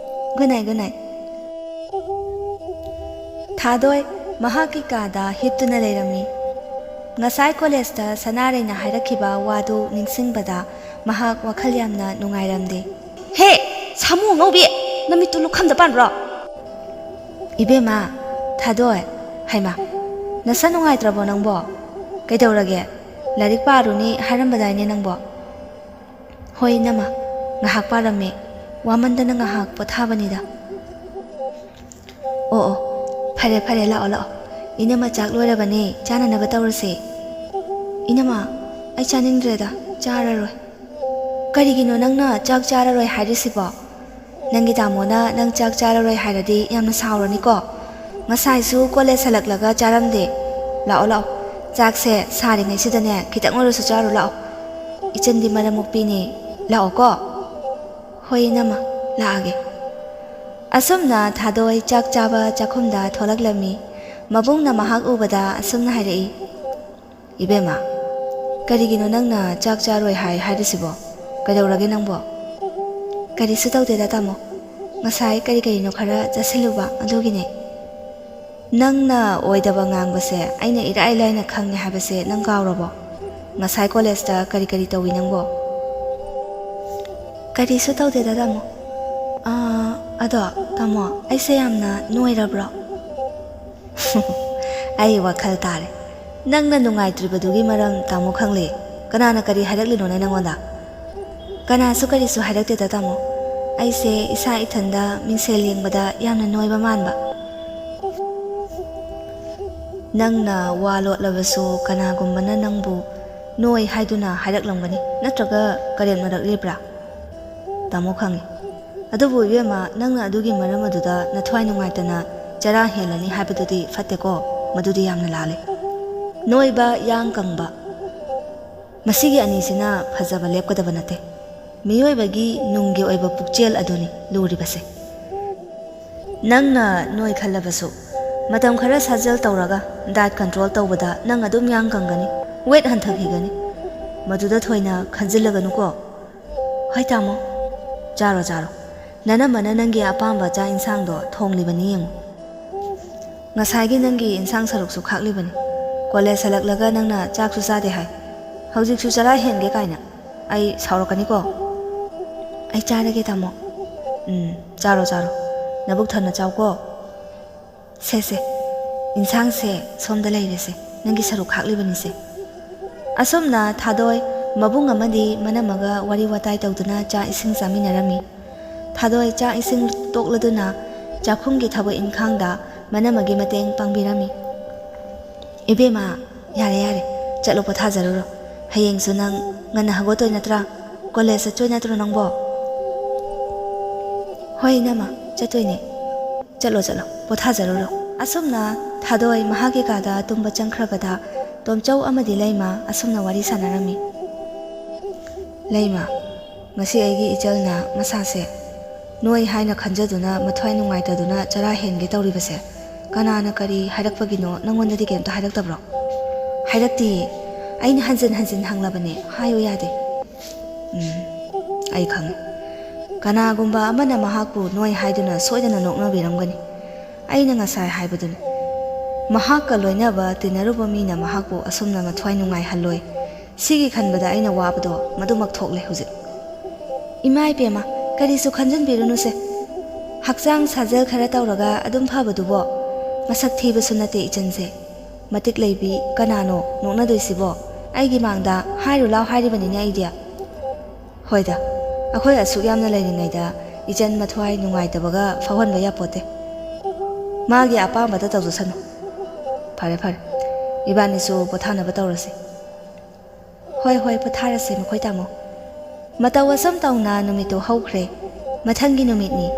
Good night, good night. ꯊꯥꯗꯣꯏ ꯃꯍꯥꯛꯀꯤ ꯀꯥꯗ ꯍꯤꯞꯇꯨꯅ ꯂꯩꯔꯝꯃꯤ꯫ ꯉꯁꯥꯏ ꯀꯣꯂꯦꯖꯇ ꯁꯅꯥꯔꯩꯅ ꯍꯥꯏꯔꯛꯈꯤꯕ ꯋꯥꯗꯨ ꯅꯤꯡꯁꯤꯡꯕꯗ ꯃꯍꯥꯛ ꯋꯥꯈꯜ ꯌꯥꯝꯅ ꯅꯨꯡꯉꯥꯏꯔꯝꯗꯦ꯫ ꯍꯦ, ꯁꯥꯃꯨ ꯑꯉꯧꯕꯤ, ꯅꯃꯤꯠꯇꯨ ꯂꯨꯈꯝꯗ ꯄꯥꯟꯕ꯭ꯔꯣ? ꯏꯕꯦꯝꯃ, ꯊꯥꯗꯣꯏ, ꯍꯩꯃꯥ, ꯅꯁꯥ ꯅꯨꯡꯉꯥꯏꯇ꯭ꯔꯕꯣ ꯅꯪꯕꯣ? ꯀꯩꯗꯧꯔꯒꯦ? ꯂꯥꯏꯔꯤꯛ ꯄꯥꯔꯨꯅꯤ ꯍꯥꯏꯔꯝꯕꯗꯥꯏꯅꯦ ꯅꯪꯕꯣ? ꯍꯣꯏ, ꯏꯅꯝꯃ, ꯉꯥꯏꯍꯥꯛ ꯄꯥꯔꯝꯃꯦ꯫ ꯋꯥꯃꯟꯗꯅ ꯉꯥꯏꯍꯥꯛ ꯄꯣꯊꯥꯕꯅꯤꯗ꯫ ꯑꯣ, ꯑꯣ, ꯐꯔꯦ, ꯐꯔꯦ, ꯂꯥꯛꯑꯣ, ꯂꯥꯛꯑꯣ꯫ ꯏꯅꯝꯃ ꯆꯥꯛ ꯂꯣꯏꯔꯕꯅꯦ, ꯆꯥꯅꯅꯕ ꯇꯧꯔꯁꯦ꯫ ꯏꯅꯝꯃ, ꯑꯩ ꯆꯥꯅꯤꯡꯗ꯭ꯔꯦꯗ, ꯆꯥꯔꯔꯣꯏ꯫ ꯀꯔꯤꯒꯤꯅꯣ ꯅꯪꯅ ꯆꯥꯛ ꯆꯥꯔꯔꯣꯏ ꯍꯥꯏꯔꯤꯁꯤꯕꯣ? ꯅꯪꯒꯤ ꯇꯥꯃꯣꯅ ꯅꯪ ꯆꯥꯛ ꯆꯥꯔꯔꯣꯏ ꯍꯥꯏꯔꯗꯤ ꯌꯥꯝꯅ ꯁꯥꯎꯔꯅꯤꯀꯣ꯫ ꯉꯁꯥꯏꯁꯨ ꯀꯣꯂꯦꯖ ꯍꯜꯂꯛꯂꯒ ꯆꯥꯔꯝꯗꯦ꯫ ꯂꯥꯛꯑꯣ, ꯂꯥꯛꯑꯣ, ꯆꯥꯛꯁꯦ ꯁꯥꯔꯤꯉꯩꯁꯤꯗꯅꯦ ꯈꯤꯇꯪ ꯑꯣꯏꯔꯁꯨ ꯆꯥꯔꯨ ꯂꯥꯛꯑꯣ꯫ ꯏꯆꯟꯗꯤ ꯃꯔꯝ ꯃꯣꯛꯄꯤꯅꯦ꯫ ꯂꯥꯛꯑꯣꯀꯣ꯫ ꯍꯣꯏ ꯏꯅꯝꯃ, ꯂꯥꯛꯑꯒꯦ꯫ ꯑꯁꯨꯝꯅ ꯊꯥꯗꯣꯏ ꯆꯥꯛ ꯆꯥꯕ ꯆꯥꯛꯈꯨꯝꯗ ꯊꯣꯛꯂꯛꯂꯝꯃꯤ꯫ ꯃꯕꯨꯡꯅ ꯃꯍꯥꯛ ꯎꯕꯗ ꯑꯁꯨꯝꯅ ꯍꯥꯏꯔꯛꯏ, "ꯏꯕꯦꯝꯃ, ꯀꯔꯤꯒꯤꯅꯣ ꯅꯪꯅ ꯆꯥꯛ ꯆꯥꯔꯣꯏ ꯍꯥꯏ ꯍꯥꯏꯔꯤꯁꯤꯕꯣ? ꯀꯩꯗꯧꯔꯒꯦ ꯅꯪꯕꯣ?" "ꯀꯔꯤꯁꯨ ꯇꯧꯗꯦꯗ ꯇꯥꯃꯣ, ꯉꯁꯥꯏ ꯀꯔꯤ ꯀꯔꯤꯅꯣ ꯈꯔ ꯆꯥꯁꯤꯜꯂꯨꯕ ꯑꯗꯨꯒꯤꯅꯦ꯫ ꯅꯪꯅ ꯑꯣꯏꯗꯕ ꯉꯥꯡꯕꯁꯦ ꯑꯩꯅ ꯏꯔꯥꯏ ꯂꯥꯏꯅ ꯈꯪꯉꯦ ꯍꯥꯏꯕꯁꯦ ꯅꯪ ꯀꯥꯎꯔꯕꯣ? ꯉꯁꯥꯏ ꯀꯣꯂꯦꯖꯇ ꯀꯔꯤ ꯀꯔꯤ ꯇꯧꯏ ꯅꯪꯕꯣ?" "ꯀꯔꯤꯁꯨ ꯇꯧꯗꯦꯗ ꯇꯥꯃꯣ꯫ ꯑꯥ, ꯑꯗꯣ ꯇꯥꯃꯣ, ꯑꯩꯁꯦ ꯌꯥꯝꯅ ꯅꯣꯏꯔꯕ꯭ꯔꯣ?" "ꯑꯩ ꯋꯥꯈꯜ ꯇꯥꯔꯦ꯫ ꯅꯪꯅ ꯅꯨꯡꯉꯥꯏꯇ꯭ꯔꯤꯕꯗꯨꯒꯤ ꯃꯔꯝ ꯇꯥꯃꯣ ꯈꯪꯂꯦ꯫ ꯀꯅꯥꯅ ꯀꯔꯤ ꯍꯥꯏꯔꯛꯂꯤꯅꯣꯅꯦ ꯅꯪꯉꯣꯟꯗ?" "ꯀꯅꯥꯁꯨ ꯀꯔꯤꯁꯨ ꯍꯥꯏꯔꯛꯇꯦꯗ ꯇꯥꯃꯣ꯫ ꯑꯩꯁꯦ ꯏꯁꯥ ꯏꯊꯟꯗ ꯃꯤꯡꯁꯦꯜ ꯌꯦꯡꯕꯗ ꯌꯥꯝꯅ ꯅꯣꯏꯕ ꯃꯥꯟꯕ꯫" "ꯅꯪꯅ ꯋꯥ ꯂꯣꯠꯂꯕꯁꯨ ꯀꯅꯥꯒꯨꯝꯕꯅ ꯅꯪꯕꯨ ꯅꯣꯏ ꯍꯥꯏꯗꯨꯅ ꯍꯥꯏꯔꯛꯂꯝꯒꯅꯤ, ꯅꯠꯇ꯭ꯔꯒ ꯀꯔꯦꯝꯅꯔꯛꯂꯤꯕ꯭ꯔꯥ?" "ꯇꯥꯃꯣ ꯈꯪꯉꯤ꯫ ꯑꯗꯨꯕꯨ ꯏꯕꯦꯝꯃ, ꯅꯪꯅ ꯑꯗꯨꯒꯤ ꯃꯔꯝ ꯑꯗꯨꯗ ꯅꯊ꯭ꯋꯥꯏ ꯅꯨꯡꯉꯥꯏꯇꯅ ꯆꯔꯥ ꯍꯦꯜꯂꯅꯤ ꯍꯥꯏꯕꯗꯨꯗꯤ ꯐꯠꯇꯦꯀꯣ꯫ ꯃꯗꯨꯗꯤ ꯌꯥꯝꯅ ꯂꯥꯜꯂꯦ꯫ ꯅꯣꯏꯕ, ꯌꯥꯡ ꯀꯪꯕ, ꯃꯁꯤꯒꯤ ꯑꯅꯤꯁꯤꯅ ꯐꯖꯕ ꯂꯦꯞꯀꯗꯕ ꯅꯠꯇꯦ꯫ ꯃꯤꯑꯣꯏꯕꯒꯤ ꯅꯨꯡꯒꯤ ꯑꯣꯏꯕ ꯄꯨꯛꯆꯦꯜ ꯑꯗꯨꯅꯤ ꯂꯨꯔꯤꯕꯁꯦ꯫ ꯅꯪꯅ ꯅꯣꯏ ꯈꯜꯂꯕꯁꯨ, ꯃꯇꯝ ꯈꯔ ꯁꯥꯖꯦꯜ ꯇꯧꯔꯒ diet control ꯇꯧꯕꯗ ꯅꯪ ꯑꯗꯨꯝ ꯌꯥꯡ ꯀꯪꯒꯅꯤ, weight ꯍꯟꯊꯈꯤꯒꯅꯤ꯫ ꯃꯗꯨꯗ ꯊꯣꯏꯅ ꯈꯟꯖꯤꯜꯂꯒꯅꯨꯀꯣ꯫" "ꯍꯣꯏ ꯇꯥꯃꯣ꯫ ꯆꯥꯔꯣ, ꯆꯥꯔꯣ꯫ ꯅꯅꯝꯃꯅ ꯅꯪꯒꯤ ꯑꯄꯥꯝꯕ ꯆꯥꯛ ꯏꯟꯁꯥꯡꯗꯣ ꯊꯣꯡꯂꯤꯕꯅꯤ ꯌꯦꯡꯉꯨ꯫ ꯉꯁꯥꯏꯒꯤ ꯅꯪꯒꯤ ꯏꯟꯁꯥꯡ ꯁꯔꯨꯛꯁꯨ ꯈꯥꯛꯂꯤꯕꯅꯤ꯫ ꯀꯣꯂꯦꯖ ꯍꯜꯂꯛꯂꯒ ꯅꯪꯅ ꯆꯥꯛꯁꯨ ꯆꯥꯗꯦ ꯍꯥꯏ꯫ ꯍꯧꯖꯤꯛꯁꯨ ꯆꯔꯥ ꯍꯦꯟꯒꯦ ꯀꯥꯏꯅ꯫ ꯑꯩ ꯁꯥꯎꯔꯛꯀꯅꯤꯀꯣ꯫" "ꯑꯩ ꯆꯥꯔꯒꯦ ꯇꯥꯃꯣ꯫" "ꯎꯝ, ꯆꯥꯔꯣ, ꯆꯥꯔꯣ꯫ ꯅꯕꯨꯛ ꯊꯟꯅ ꯆꯥꯎꯀꯣ꯫" "ꯁꯦ, ꯁꯦ, ꯏꯟꯁꯥꯡꯁꯦ ꯁꯣꯝꯗ ꯂꯩꯔꯦꯁꯦ, ꯅꯪꯒꯤ ꯁꯔꯨꯛ ꯈꯥꯛꯂꯤꯕꯅꯤꯁꯦ꯫" ꯑꯁꯨꯝꯅ ꯊꯥꯗꯣꯏ, ꯃꯕꯨꯡ ꯑꯃꯗꯤ ꯃꯅꯝꯃꯒ ꯋꯥꯔꯤ ꯋꯥꯇꯥꯏ ꯇꯧꯗꯨꯅ ꯆꯥꯛ ꯏꯁꯤꯡ ꯆꯥꯃꯤꯟꯅꯔꯝꯃꯤ꯫ ꯊꯥꯗꯣꯏ ꯆꯥꯛ ꯏꯁꯤꯡ ꯇꯣꯛꯂꯗꯨꯅ ꯆꯥꯛꯈꯨꯝꯒꯤ ꯊꯕꯛ ꯏꯟꯈꯥꯡꯗ ꯃꯅꯝꯃꯒꯤ ꯃꯇꯦꯡ ꯄꯥꯡꯕꯤꯔꯝꯃꯤ꯫ "ꯏꯕꯦꯝꯃ, ꯌꯥꯔꯦ, ꯌꯥꯔꯦ, ꯆꯠꯂꯣ, ꯄꯣꯊꯥꯖꯔꯨꯔꯣ꯫ ꯍꯌꯦꯡꯁꯨ ꯅꯪ ꯉꯟꯅ ꯍꯧꯒꯠꯇꯣꯏ ꯅꯠꯇ꯭ꯔꯥ? ꯀꯣꯂꯦꯖ ꯆꯠꯇꯣꯏ ꯅꯠꯇ꯭ꯔꯣ ꯅꯪꯕꯣ?" "ꯍꯣꯏ ꯏꯅꯝꯃ, ꯆꯠꯇꯣꯏꯅꯦ꯫ ꯆꯠꯂꯣ, ꯆꯠꯂꯣ, ꯄꯣꯊꯥꯖꯔꯨꯔꯣ꯫" ꯑꯁꯨꯝꯅ ꯊꯥꯗꯣꯏ ꯃꯍꯥꯛꯀꯤ ꯀꯥꯗ ꯇꯨꯝꯕ ꯆꯪꯈ꯭ꯔꯕꯗ ꯇꯣꯝꯆꯧ ꯑꯃꯗꯤ ꯂꯩꯃ ꯑꯁꯨꯝꯅ ꯋꯥꯔꯤ ꯁꯥꯟꯅꯔꯝꯃꯤ꯫ "ꯂꯩꯃ, ꯉꯁꯤ ꯑꯩꯒꯤ ꯏꯆꯜꯅ ꯃꯁꯥꯁꯦ ꯅꯣꯏ ꯍꯥꯏꯅ ꯈꯟꯖꯗꯨꯅ ꯃꯊ꯭ꯋꯥꯏ ꯅꯨꯡꯉꯥꯏꯇꯗꯨꯅ ꯆꯔꯥ ꯍꯦꯟꯒꯦ ꯇꯧꯔꯤꯕꯁꯦ ꯀꯅꯥꯅ ꯀꯔꯤ ꯍꯥꯏꯔꯛꯄꯒꯤꯅꯣ? ꯅꯪꯉꯣꯟꯗꯗꯤ ꯀꯩꯝꯇ ꯍꯥꯏꯔꯛꯇꯕ꯭ꯔꯣ?" "ꯍꯥꯏꯔꯛꯇꯤꯌꯦ꯫ ꯑꯩꯅ ꯍꯟꯖꯤꯟ ꯍꯟꯖꯤꯟ ꯍꯪꯂꯕꯅꯦ, ꯍꯥꯏꯌꯨ ꯌꯥꯗꯦ꯫" "ꯎꯝ, ꯑꯩ ꯈꯪꯉꯦ꯫ ꯀꯅꯥꯒꯨꯝꯕ ꯑꯃꯅ ꯃꯍꯥꯛꯄꯨ ꯅꯣꯏ ꯍꯥꯏꯗꯨꯅ ꯁꯣꯏꯗꯅ ꯅꯣꯛꯅꯕꯤꯔꯝꯒꯅꯤ꯫ ꯑꯩꯅ ꯉꯁꯥꯏ ꯍꯥꯏꯕꯗꯨꯅꯤ꯫ ꯃꯍꯥꯛꯀ ꯂꯣꯏꯅꯕ ꯇꯤꯟꯅꯔꯨꯕ ꯃꯤꯅ ꯃꯍꯥꯛꯄꯨ ꯑꯁꯨꯝꯅ ꯃꯊ꯭ꯋꯥꯏ ꯅꯨꯡꯉꯥꯏꯍꯜꯂꯣꯏ꯫ ꯁꯤꯒꯤ ꯈꯟꯕꯗ ꯑꯩꯅ ꯋꯥꯕꯗꯣ ꯃꯗꯨꯃꯛ ꯊꯣꯛꯂꯦ ꯍꯧꯖꯤꯛ꯫" "ꯏꯃꯥ ꯏꯕꯦꯝꯃ, ꯀꯔꯤꯁꯨ ꯈꯟꯖꯤꯟꯕꯤꯔꯨꯅꯨꯁꯦ꯫ ꯍꯛꯆꯥꯡ ꯁꯥꯖꯦꯜ ꯈꯔ ꯇꯧꯔꯒ ꯑꯗꯨꯝ ꯐꯕꯗꯨꯕꯣ꯫ ꯃꯁꯛ ꯊꯤꯕꯁꯨ ꯅꯠꯇꯦ ꯏꯆꯟꯁꯦ꯫ ꯃꯇꯤꯛ ꯂꯩꯕꯤ ꯀꯅꯥꯅꯣ ꯅꯣꯛꯅꯗꯣꯏꯁꯤꯕꯣ? ꯑꯩꯒꯤ ꯃꯥꯡꯗ ꯍꯥꯏꯔꯨ ꯂꯥꯎ ꯍꯥꯏꯔꯤꯕꯅꯤꯅꯦ ꯑꯩꯗꯤ꯫" "ꯍꯣꯏꯗ, ꯑꯩꯈꯣꯏ ꯑꯁꯨꯛ ꯌꯥꯝꯅ ꯂꯩꯔꯤꯉꯩꯗ ꯏꯆꯟ ꯃꯊ꯭ꯋꯥꯏ ꯅꯨꯡꯉꯥꯏꯇꯕꯒ ꯐꯥꯎꯍꯟꯕ ꯌꯥꯄꯣꯠꯇꯦ꯫ ꯃꯥꯒꯤ ꯑꯄꯥꯝꯕꯇ ꯇꯧꯖꯁꯅꯨ꯫ ꯐꯔꯦ, ꯐꯔꯦ, ꯏꯕꯥꯅꯤꯁꯨ ꯄꯣꯊꯥꯅꯕ ꯇꯧꯔꯁꯤ꯫" "ꯍꯣꯏ, ꯍꯣꯏ, ꯄꯣꯊꯥꯔꯁꯦ ꯃꯈꯣꯏ ꯇꯥꯃꯣ꯫" ꯃꯇꯧ ꯑꯁꯨꯝ ꯇꯧꯅ ꯅꯨꯃꯤꯠꯇꯨ ꯍꯧꯈ꯭ꯔꯦ꯫ ꯃꯊꯪꯒꯤ ꯅꯨꯃꯤꯠꯅꯤ꯫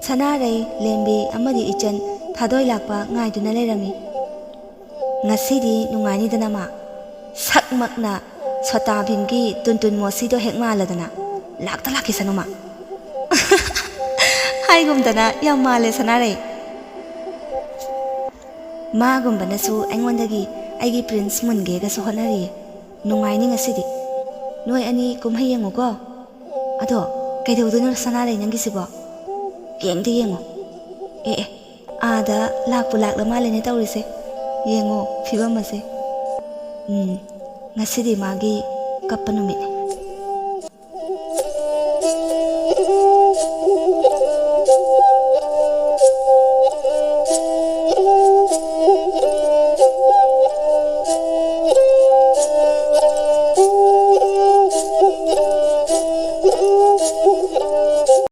ꯁꯅꯥꯔꯩ, ꯂꯦꯝꯕꯤ ꯑꯃꯗꯤ ꯏꯆꯟ ꯊꯥꯗꯣꯏ ꯂꯥꯛꯄ ꯉꯥꯏꯗꯨꯅ ꯂꯩꯔꯝꯃꯤ꯫ "ꯉꯁꯤꯗꯤ ꯅꯨꯡꯉꯥꯏꯅꯤꯗꯅ ꯃꯥ꯫ ꯁꯛꯃꯛꯅ ꯁꯣꯇꯥ ꯚꯤꯝꯒꯤ ꯇꯨꯟꯇꯨꯟ ꯃꯣꯁꯤꯗꯣ ꯍꯦꯛ ꯃꯥꯜꯂꯗꯅ꯫ ꯂꯥꯛꯇ ꯂꯥꯛꯈꯤꯁꯅꯨ ꯃꯥ꯫" ꯍꯥꯏꯒꯨꯝꯗꯅ ꯌꯥꯝ ꯃꯥꯜꯂꯦ ꯁꯅꯥꯔꯩ꯫ "ꯃꯥꯒꯨꯝꯕꯅꯁꯨ ꯑꯩꯉꯣꯟꯗꯒꯤ ꯑꯩꯒꯤ ꯄ꯭ꯔꯤꯟꯁ ꯃꯨꯟꯒꯦꯒꯁꯨ ꯍꯣꯠꯅꯔꯤꯌꯦ꯫ ꯅꯨꯡꯉꯥꯏꯅꯤ ꯉꯁꯤꯗꯤ꯫ ꯅꯣꯏ ꯑꯅꯤ ꯀꯨꯝꯍꯩ ꯌꯦꯡꯉꯨꯀꯣ꯫ ꯑꯗꯣ ꯀꯩꯗꯧꯗꯣꯏꯅꯣ ꯁꯅꯥꯔꯩ ꯅꯪꯒꯤꯁꯤꯕꯣ? ꯌꯦꯡꯗꯤ ꯌꯦꯡꯉꯣ꯫ ꯑꯦ ꯑꯦ, ꯑꯥꯗ ꯂꯥꯛꯄꯨ ꯂꯥꯛꯂ ꯃꯥꯜꯂꯦꯅꯦ ꯇꯧꯔꯤꯁꯦ꯫ ꯌꯦꯡꯉꯣ ꯐꯤꯕꯝ ꯑꯁꯦ꯫ ꯎꯝ, ꯉꯁꯤꯗꯤ ꯃꯥꯒꯤ ꯀꯞꯄ ꯅꯨꯃꯤꯠꯅꯤ꯫"